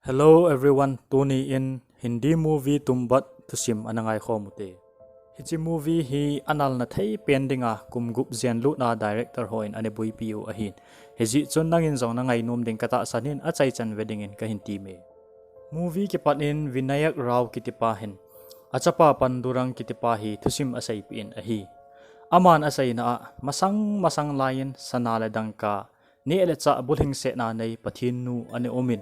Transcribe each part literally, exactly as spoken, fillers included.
Hello everyone, tuni in Hindi movie Tumbat thusim ana ngaikhom ute. Hiche movie hi analna thei pen dinga kum gup jen lutna director hon ana buipi u ahin. Hijeh chun nangin jong na ngainom ding katahsan in achaichan ve dingin kahin time. Movie kipat in Vinayak Rao kitipa hin achapa Pandurang kitipa hi thusim aseipeh in ahi. Aman aseina a masang masang laiyin sana le dangka neh le chah bulhingsetna nei Pathen nu ana umin,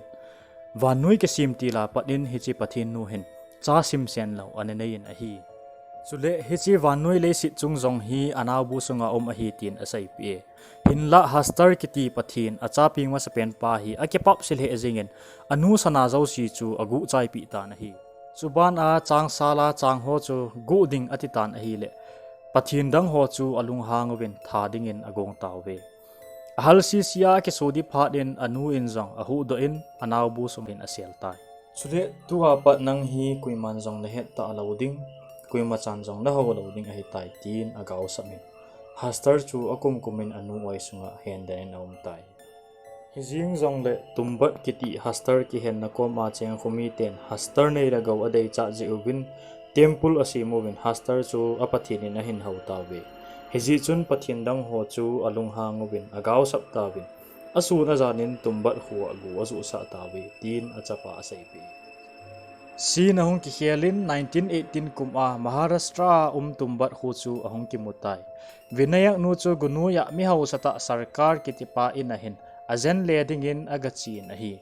vannoi kisem tila pat in hiche Pathen nu hin cha simsen lou ana neiyin ahi. Chule hiche vannoi leiset chung jong hi anaobu sunga um ahi tin aseipeh e. Hinlah Hastar kiti Pathen achapi masapen pa hi akipap se lheh jengin anu sana jouse chu aguh chaipeh tan ahi. Chuban a changsal a chang ho chu guh ding ati tan ahile Pathen dang ho chu alunghang uvin tha dingin agong tauve. Ahal sese a akisudi phat in anu in jong ahuhdoh in anaobu sung in asel tai. Chule tua pat nang hi koiman jong nahet talou ding, koima chan jong nahou lou ding ahitai tin agaosap in Hastar chu akum kum in anu oi sunga henden in aum tai. Hijeng jongle Tumbat kiti Hastar kihenna koma cheng khomiten Hastar nei le gou adeichat jeh uvin temple asem uvin Hastar chu apathen in ahin hou tauve. Hijeh chun Pathen dang ho chu alunghang uvin agaosap tauvin asun ajan in Tumbat kho a go ajohsah tauve tin achapa aseipeh e. Scene ahung kikhel in nineteen eighteen kum a Maharashtra a um Tumbat kho chu ahung kimu tai. Vinayak nu chu gunoi a mihaosatah Sarkar kitipa in ahin ajen le dingin agachen ahi.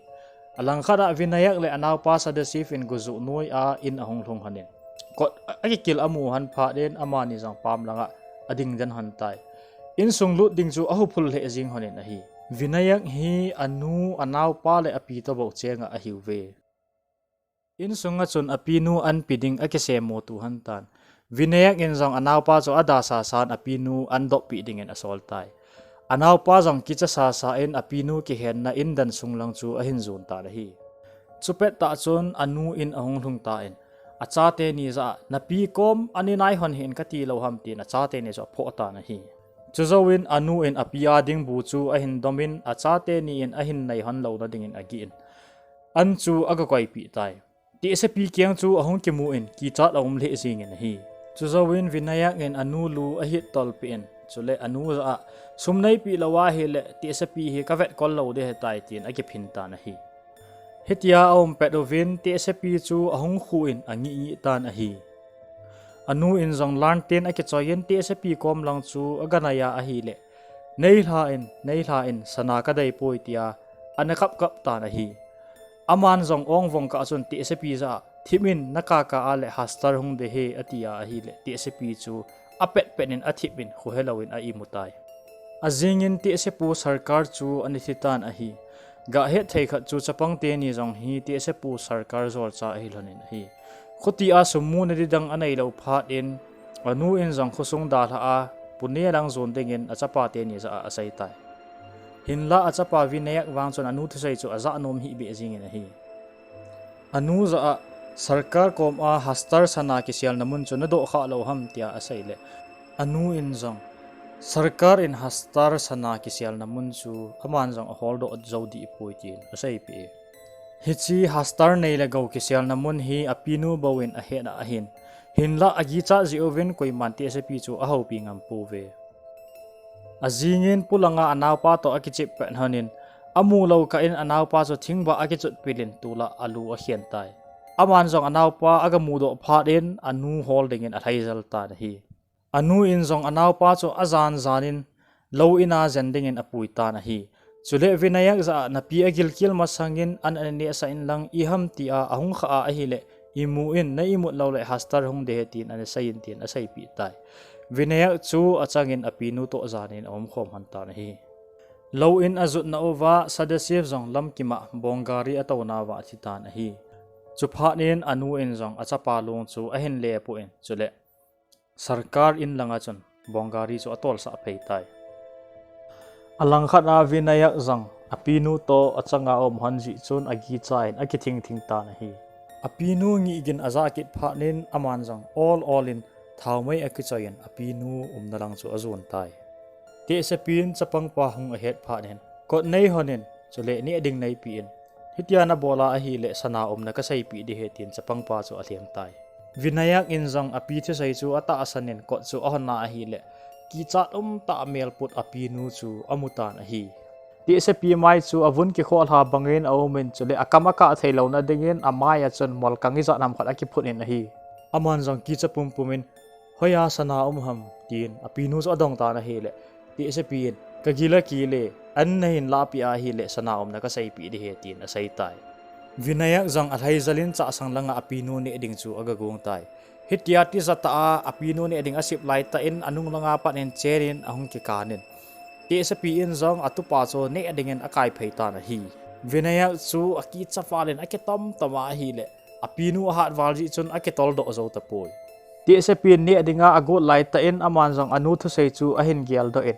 Alangkhat a Vinayak le anaopa Sadashiv in gojuh noi a in ahung lhung lhonin kot akikil amu lhon phat in amani jong pam langa ading den lhon tai. Insung lut ding chu ahuphul lheh jeng lhonin ahi. Vinayak hi anu, anaopa le api toh bou chenga ahiuve. Insunga chun apinu anpi ding akisem mo tu lhon tan. Vinayak in jong anaopa chu adasasa in apinu andoppeh dingin asol tai. Anaopa jong kicha sasa in apinu kihenna indan sung lang chu ahin jon tan ahi. Chupet tah chun anu in ahung lhung tan, achate ni jah a, napi kom ana nai lhon hih in kati lou ham tin achate ni chu aphoh tan ahi. Chujouvin anu in api a ding bu chu ahin dom in achate ni in ahin nai lhon louna dingin agih in an chu agakoipeh tai. Tehsepi keng chu ahung kimu in kichat aum lheh jengin ahi. Chujouvin Vinayak in anu lu ahittolpeh in, chule anu jah a, sum neipeh lou ahile tehsepi hi kavetkol lou ding ahitai tin akiphin tan ahi. Hitia aumpet uvin tehsepi chu ahung khu in angih ngih tan ahi. Anu in jong lantin akichoi in tehsepi kom lang chu aganai a ahile, neilha in, neilha in, sana kadeipoi tia ana kapkap tan ahi. Aman jong ongvong kah chun tehsepi jah a, thip in, nakaka a le Hastar hung ding ahi atia ahile tehsepi chu apetpet in athip in khohelouvin a-imu tai. Ajingin tehsepu Sarkar chu ana thitan ahi. Gahet thei khat chu chapang teni jong hi tehsepu Sarkar jolcha ahi lhonin ahi. Khuti a sum muna ding dang aneilou phat in anu in jong khosung dalha a Pune lang jon dingin achapa teni jah a aseitai. Hinlah achapa Vinayak vang chun anu thusei chu ajah nom hihbeh jengin ahi. Anu jah a, Sarkar kom a Hastar sana kiselna mun chu nadoh khah lou ham tia aseile, anu in jong, Sarkar in Hastar sana kiselna mun chu aman jong aholdoh jou dihpoi tin aseipeh e. Hiche Hastar nei le gou kiselna mun hi apinu bou in ahet a ahin, hinlah akichat jeh uvin koiman tehsepi chu ahoupi ngam pouve. Ajingin polanga anaopa toh akichep pet lhonin, amu lou kah in anaopa chu thingbah akichot pil in tulai a alu akhen tai. Aman jong anaopa agamudoh phat in anu hol dingin alhaijal tan ahi. Anu in jong anaopa chu ajan jan in lou in a jen dingin apui tan ahi. Chule Vinayak jah a, napi agilkel masangin an ana nehsah in lang iham tia ahung khah a ahile, imu in, na imut loule Hastar hung ding ahi tin ana seiyin tin aseipeh tai. Vinayak chu achangin apinu toh jan in aumkhom lhon tan ahi. Lou in ajotna uva Sadashiv jong lamkim a bong gari atouna uva athitan ahi. Chuphat in anu in jong achapa long chu ahin lepoh in, chule Sarkar in langa chun bong gari chu atolsah phei tai. Alangkhat a Vinayak jong apinu toh achanga aum lhon jeh chun agicha in akithing thing tan ahi. Apinu ngih gin ajah kit phat in aman jong ol ol in thaomei akichoi in apinu umna lang chu ajon tai. Tehsepin chapangpa hung ahet phat in kot nei lhonin, chule neh ding neipeh in, Hitia nabol a ahileh sana umna kaseipeh ding ahi, tin chapangpa chu alhem tai. Vinayak in jong api thusei chu atahsan in kot chu ahon a ahileh, kichat umtah melput apinu chu amu tan ahi. Tehsepi mai chu avun kikhoh lha bangin aum in, chuleh akam akah thei louna dingin amai a chun molkang ijat ham khat akiphut in ahi. Aman jong kicha pumpum in, "Hoiya sana um ham?" tin apinu chu adong tan ahileh, tehsepi in, "Kagil a kile, an nahin lahpeh a ahileh sana umna kaseipeh ding ahi," tin asei tai. Vinayak jong alhaijal in chahsang langa apinu neh ding chu agagong tai. Hitia tijat a apinu neh ding asip laitah in anung langa pat in chen in ahung kikan in, tehsepi in jong atupa chu neh dingin akaiphei tan ahi. Vinayak chu akicha val in akitom tom a ahileh, apinu ahat val jeh chun akitol doh jou tapoi. Tehsepi in neh dinga agot laitah in aman jong anu thusei chu ahin geldoh in,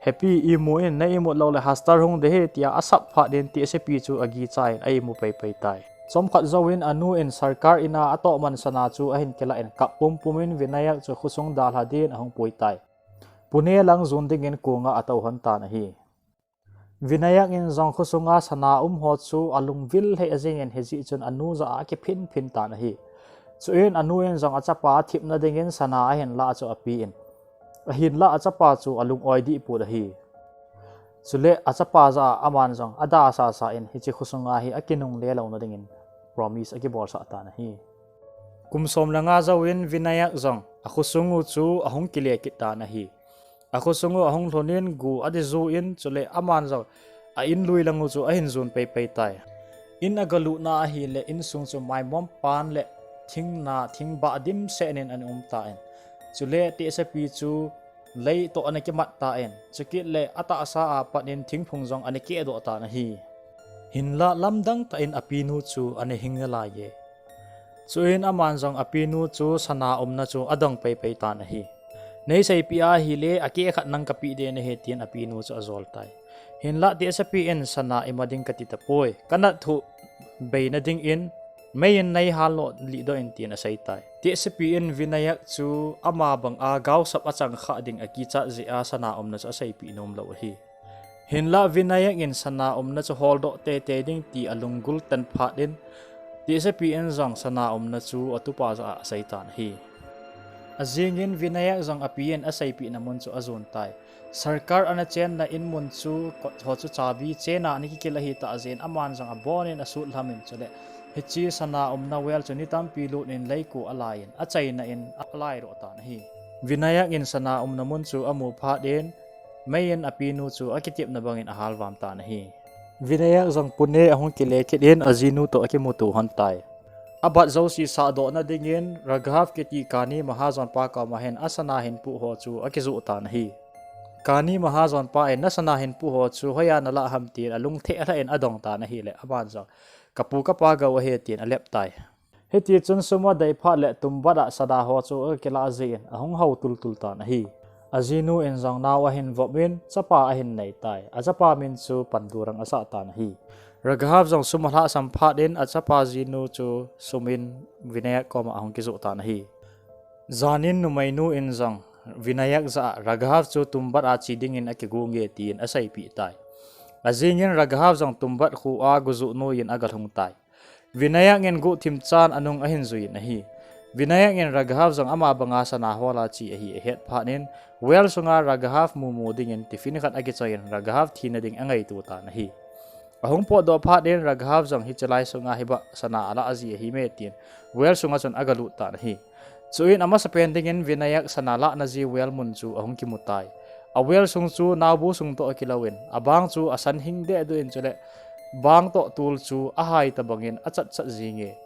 "Happy, imu in, na imut louleh Haster hung ding ahi," tia asap phat in tehsepi chu agicha in aimu peipei tai. Chomkhat jouvin anu in sorkar in a atoh man sana chu ahin kilah in kap pumpum in Vinayak chu khosung dalha din ahung pui tai. Pune lang jon dingin konga atou hon tan ahi. Vinayak in jong khosunga sana um ho chu alungvil hei ajing in hijeh chun anu jah a akiphin phin tan ahi. Chuin anu in jong achapa athipna dingin sana ahin lah chu ape in, ahinlah achapa chu alung oi dih put ahi. Chuleh achapa jah a aman jong adasasa in hiche khosunga hi akinungle louna dingin promise akibolsah tan ahi. Kum som le nga jouvin Vinayak jong akhosung u chu ahung kile kit tan ahi. Akhosung u ahung lhun in gu adiju in, chuleh aman jong a in lui lang u chu ahin jon peipei tai. In agalutna ahileh insung chu maimom pan le thingna thingbah dimset in ana um tan, chuleh tehsepi chu lei toh ana kimat tan, chukit leh atahsa a pat in thingphung jong ana kehdoh tan ahi. Hinlah lamdang tah in apinu chu ana hing nalai e. Chuin aman jong apinu chu sana umna chu adong peipei tan ahi. Neiseipeh a ahileh akeh khat nang kapeh ding ahi, tin apinu chu ajol tai. Hinlah tehsepi in sana ima ding kati tapoi, kanat thuh beina dingin mei in neihal loh lih doh in, tin asei tai. Tehsepi in Vinayak chu ama banga gaosap achang khah ding akichat jeh a sana umna chu aseipeh nom lou ahi. Hinlah Vinayak in sana umna chu holdoh teitei ding ti alunggul tan phat in, tehsepi in jong sana umna chu atupa jah a asei tan ahi. Ajing in Vinayak jong api in aseipehna mun chu ajon tai. Sorkar ana chenna in mun chu kot ho chu chabi chena ana kikil ahi tah jeh in aman jong abon in asut lham in, chuleh hiche sana umna well chu ni tampi lut in leiko alai in achaina in alai doh tan ahi. Vinayak in sana umna mun chu amu phat in, mei in apinu chu akitepna bangin ahal vam tan ahi. Vinayak jong Pune ahung kile kit in ajinu toh akimuto hon tai. Abat jouse sahdohna dingin Raghav kiti Kani Mahajon pa koma hin asana hinpu ho chu akijoh tan ahi. Kani Mahajon pa in, "Nasana hinpu ho chu hoiya nalah ham?" tin alungthim lheh in adong tan ahileh, aman jong, "Kapu kapa gou ahi," tin alep tai. Hitichun sum adei phat leh tumbat a sana ho chu akilah jeh in ahung hou tultul tan ahi. Ajinu in jong nao ahin vop in chapa ahin nei tai. Achapa min chu Pandurang asah tan ahi. Raghav jong sum alhahsam phat in achapa jinu chu sum in Vinayak koma ahung kijoh tan ahi. Jan in numeinu in jong Vinayak jah a Raghav chu tumbat a che dingin akigo nge tin aseipeh tai. Ajing in Raghav jong tumbat khu a gojuh noiyin agalhung tai. Vinayak in guhthim chan anung ahin jui in ahi. Vinayak in Raghav jong ama banga sana hol a che ahi ahet phat in, well sunga Raghav mumu dingin tiffin khat akichoi in Raghav thina ding angaito tan ahi. Ahung potdoh phat in Raghav jong hiche lai sunga hibah sana alah ji ahi me tin well sunga chun agalut tan ahi. Chuin amasapen dingin Vinayak sana lahna ji well mun chu ahung kimu tai. A well sung chu naobu sung toh akilouvin, abang chu asan hing dehduh in chuleh bang toh tul chu ahai tabangin achatchat jinge.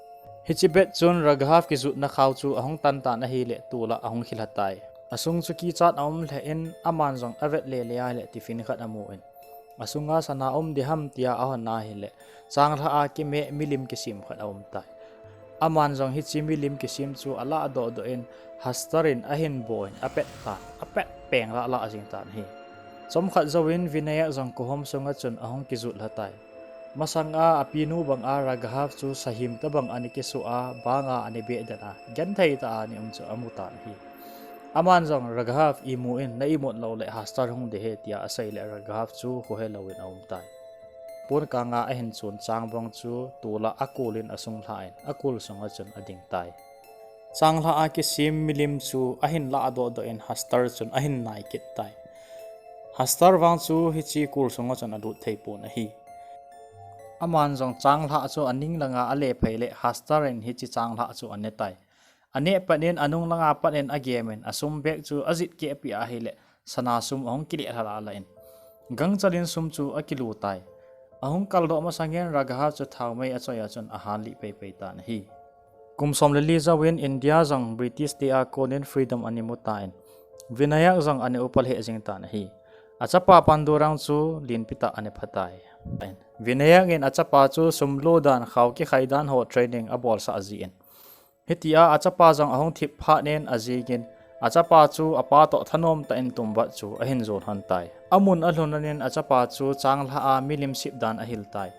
Hiche bet chun Raghav kijutna khao chu ahung tan tan ahileh tol a ahung khilha tai. Asung chu kichat aum lheh in aman jong avet lele ahileh tiffin khat amu in, asunga sana um ding ham tia ahon ahileh, changlhah a kimeh milim kisem khat aum tai. Aman jong hiche milim kisem chu alah dohdoh in, Haster in ahin bo in apet tan, apet peng lah lah jing tan ahi. Chomkhat jouvin Vinayak jong kohom sunga chun ahung kijut lha tai. Masanga apinu banga Raghav chu sahim tabang ana kisoh a, banga ana beh den a, genthei tah a ana um chu amu tan ahi. Aman jong, "Raghav, imu in, na imut louleh Haster hung ding ahi," tia asei leh Raghav chu khohe louvin aum tai. Pon kanga ahin chun changbong chu tula akulin asunglha in akul sunga chun ading tai. Changlha a kisem milim chu ahin lahdoh doh in Hastert chun ahin nai kit tai. Hastert vang chu hiche kul sunga chun alut thei pon ahi. Aman jong changlha chu aning langa ale phei le Hastert in hiche changlha chu ane tai. Ane pat in anung langa pat in agemin asum bag chu ajit keh peh ahile sana sum ahung kile lhala la in. Gangchal in sum chu akilu tai. Ahung kaldoh masangin Raghav chu thaomei achoi a chun ahan lih pei pei tan ahi. Kum som le li jouvin India jong British te a konin freedom ana mu tan. Vinayak jong ana upa lheh jing tan ahi. Achapa Pandurang chu lenpi tah ana pha tai. Vinayak in achapa chu sum lo dan, khao kikhai dan ho training abolsah jin. Hitia achapa jong ahung thip phat in ajingin, achapa chu apa toh thanom tah in Tumbad chu ahin jon lhon tai. Amun alhun lhon in achapa chu changlha a milim sip dan ahil tai.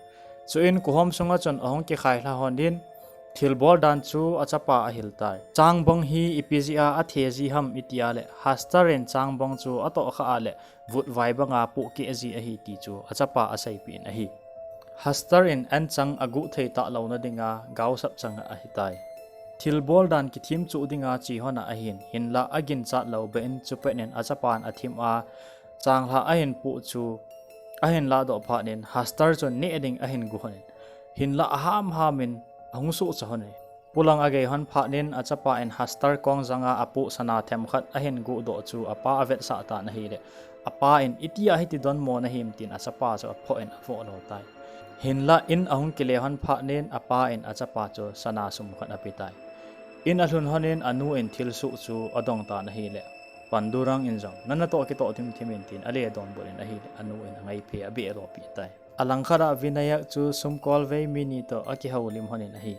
Chuin kihom sunga chun ahung kikhai lha lhon in, thilbol dan chu achapa ahil tai. Changbong hi ipi jeh a athe ji ham iti le, Hastert in changbong chu atoh kha le, vutvai banga pohkeh ji ahi ti chu achapa aseipeh in ahi. Hastert in anchang aguh thei talou na dinga gaosap chang ahi tai. Thilbol dan kithem chu dinga che lhon ahin, hinlah aginchat lou beh in chupet in achapan athim a, changlha ahin poh chu ahin lahdoh phat in Hastert chun neh ding ahin gu lhon in, hinlah aham ham in ahung suhcha lhon e. Pulang agei lhon phat in achapa in Hastert kong janga apoh sana themkhat ahin guhdoh chu apa avetsah tan ahile, apa in, "Itia hiti donmo nahim?" tin achapa chu aphoh in avoh lo tai. Hinlah in ahung kile lhon phat in apa in achapa chu sana sum khat ape tai. In alhun lhon in anu in thilsoh chu adong tan ahile, Pandurang in jong, "Nana toh kitoh thimthim in," tin ale donbut in ahile, anu in angaiphe abeh lo peh tai. Alangkhat a Vinayak chu sumkolvei mi ni toh akihoulim lhon in ahi.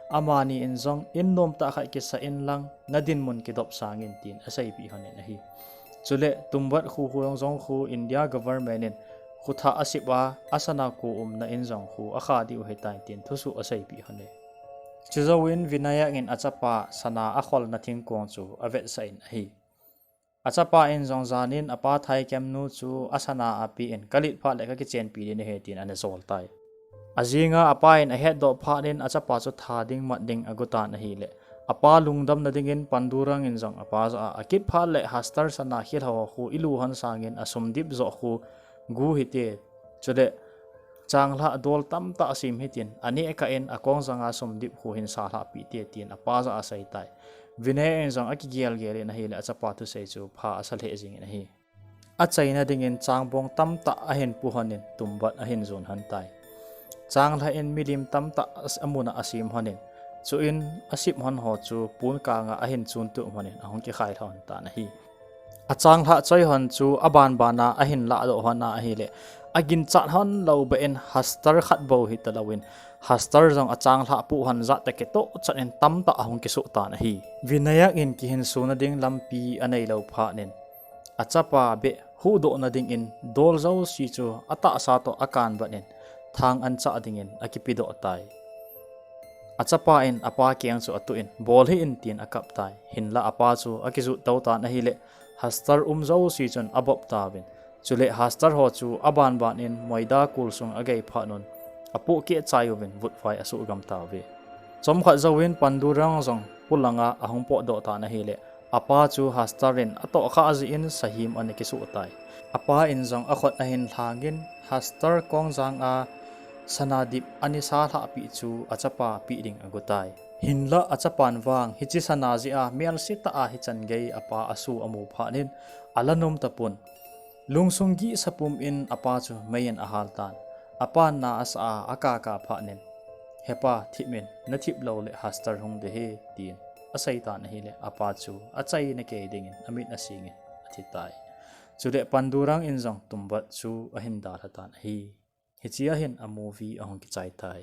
Amani in jong, "In nomtah khat kisa in lang, nadinmun kidop sangin," tin aseipeh lhon in ahi. Chule Tumbad khu khu jong jong khu India government in khuthah asip a, asana ko umna in jong khu akha diu ahitai tin thusoh aseipeh lhon e. Chujouvin Vinayak in achapa sana akholna thingkong chu avetsah in ahi. Achapa in jong jan in apa thaikemnu chu asana apen, "Kalet phat le kakichenpi ding ahi," tin ana jol tai. Ajinga apa in ahetdoh phat in achapa chu tha ding mat ding agu tan ahile, apa lungdamna dingin Pandurang in jong apa jah a, "Akit phat le Hastert sana khilha ho khu ilu lhon sangin asumdip joh khu gu hite. Chule changlha dol tamtah sem hitin, aneh kah in akong janga sumdip khu hin salhah peh te," tin apa jah a asei tai. Vinayak in jong akigel gel in ahile achapa thusei chu pha asa lheh jing in ahi. Achaina dingin changbong tamtah ahin pu lhon in Tumbad ahin jon lhon tai. Changlha in milim tamtah as-, amun a asem lhon in, chuin asip lhon ho chu pon kanga ahin chun tup lhon in ahung kikhai lhon tan ahi. Achanglha choi lhon chu abanban a ahin lahdoh lhon ahile, aginchat lhon lou beh in Hastert khat bou hita lou in, Hastert jong achanglha poh lhon jat tah kitoh chan in tamtah ahung kisoh tan ahi. Vinayak in kihinsona ding lampi anei lou phat in, achapa beh huhdohna dingin dol jouse chu atahsa toh akanbat in, thang anchah dingin akipedoh tai. Achapa in apa keng chu atuh in, "Bol hih in," tin akap tai. Hinlah apa chu akijut tou tan ahile, Hastert um jouse chun abop tauvin. Chule Hastert ho chu abanban in Moida kul sung agei phat un, apohkeh chai uvin vutvai asuhgam tauve. Chomkhat jouvin Pandurang jong polanga ahung potdoh tan ahile, apa chu Hastert in atohkhah jeh in sahem ana kisoh tai. Apa in jong akhut ahin lhangin Hastert kongjang a sana dip ana salhah peh chu achapa peh ding agu tai. Hinlah achapan vang hiche sana jeh a melsetah a hichan gei apa asoh amu phat in ala nom tapon. Lungsung gihsa pum in apa chu mei in ahal tan. Apan na asah a akaka phat in, "Hepa, thip in, nathip lou le Hastert hung ding ahi," tin asei tan ahile, apa chu achaina kei dingin amit asing in athi tai. Chule Pandurang in jong Tumbad chu ahin dalha tan ahi. Hiche a hin a movie ahung kichai tai.